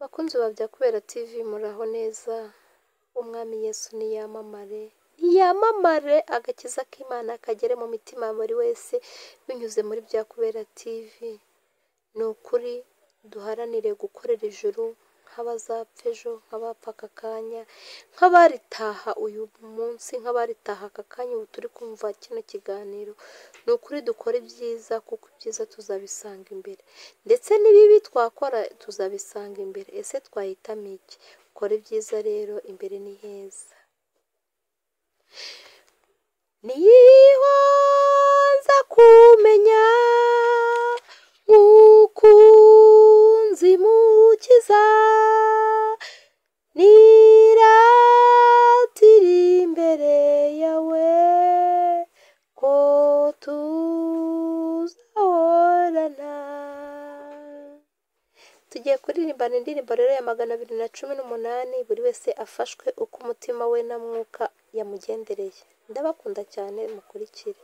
Bakunzi ba Byakubera TV, muraho neza. Umwami Yesu niyamamare, niyamamare, agakiza k'Imana kagere mu mitima ya buri wese binyuze muri Byakubera TV. Ni ukuri duharanire gukorera ijuru nk'abazapfa ejo, nk'abapfa aka kanya, nk'abaritaha uyu munsi, nk'abaritaha aka kanya ubu turi kumva kino kiganiro. Ni ukuri dukore ibyiza kuko ibyiza tuzabisanga imbere, ndetse n'ibibi twakora tuzabisanga imbere. Ese twahitamo iki? Kora ibyiza rero, imbere ni heza. Niho nza kumenya Mukunzi Mukiza, niratira imbere yawe ko tuzahorana. Tugiye kuririmbana indirimbo rero ya 218, buri wese afashwe uko umutima we na mwuka yamugendereye. Ndabakunda cyane, mukurikire.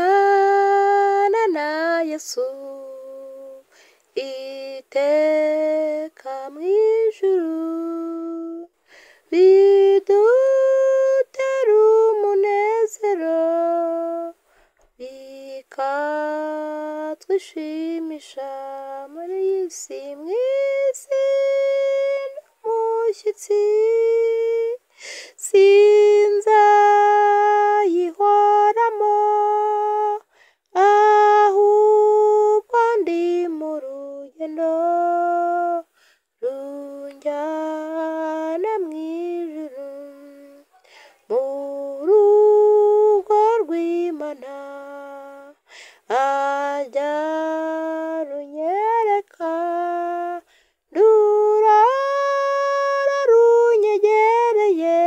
Kubana na Yesu iteka mu ijuru bidutera umunezero, bikatwishimisha muri iyi si, mu isi n'umushyitsi sinzayihoramo, ahubwo ndi mu rugendo runjyana mu ijuru, mu rugo rw'Imana ajya runyereka, rurara runyegereye,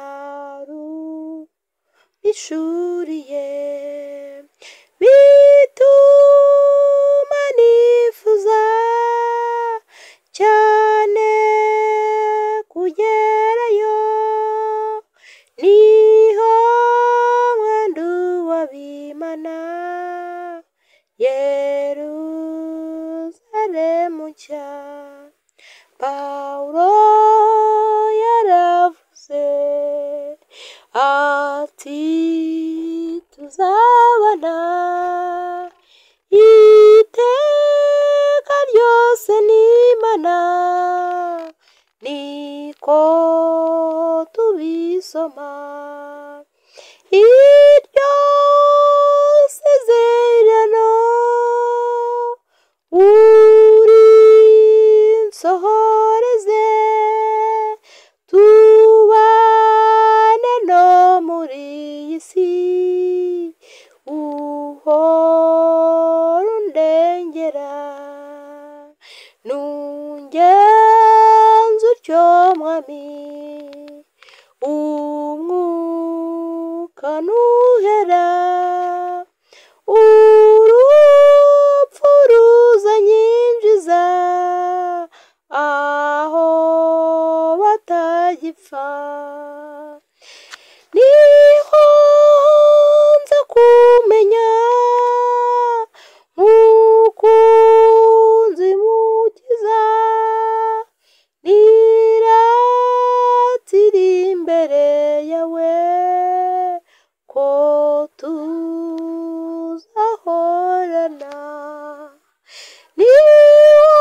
arumpishuriye, bituma nifuza cyane kugerayo, niho mwandu w'Imana Yeruzalemu nshya. Pawulo yaravuze ati tuzabana iteka ryose n'Imana, niko tubisoma. Iryo sezerano urinsohoreze, tubane no muri iyi si, uhora undengera, nungenza utyo Mwami, umwuka nuhera, urupfu ruzanyinjiza aho batagipfa. Niho nza kumenya Mukunzi Mukiza, niratira imbere yawe ko tuzahorana. Niho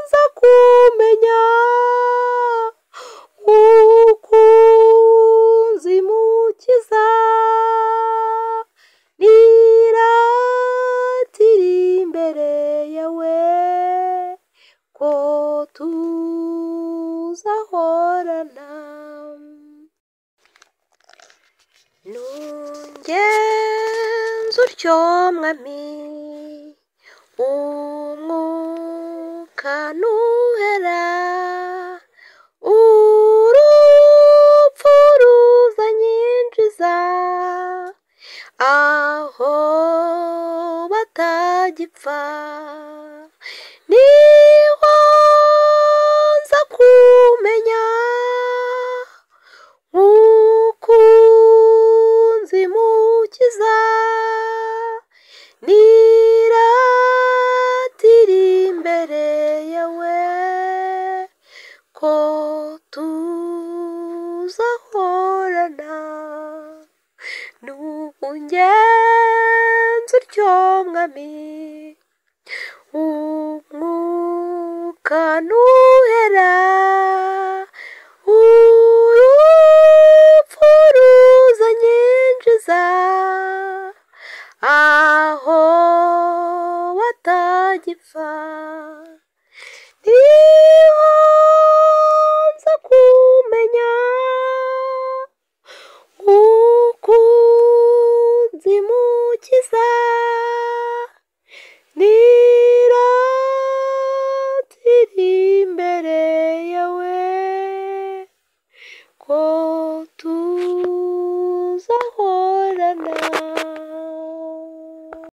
nza kumenya Mukunzi Mukiza, niratira imbere yawe ko tuzahorana. Nungenza utyo Mwami, umwuka nuhera, urupfu ruzanyinjiza aho batagipfa. Niho nza kumenya Mukunzi Mukiza, Niratira imbere yawe ko tuzahorana, n'ungenza utyo Mwami, umwuka nuhera, urupfu ruzanyinjiza aho batagipfa.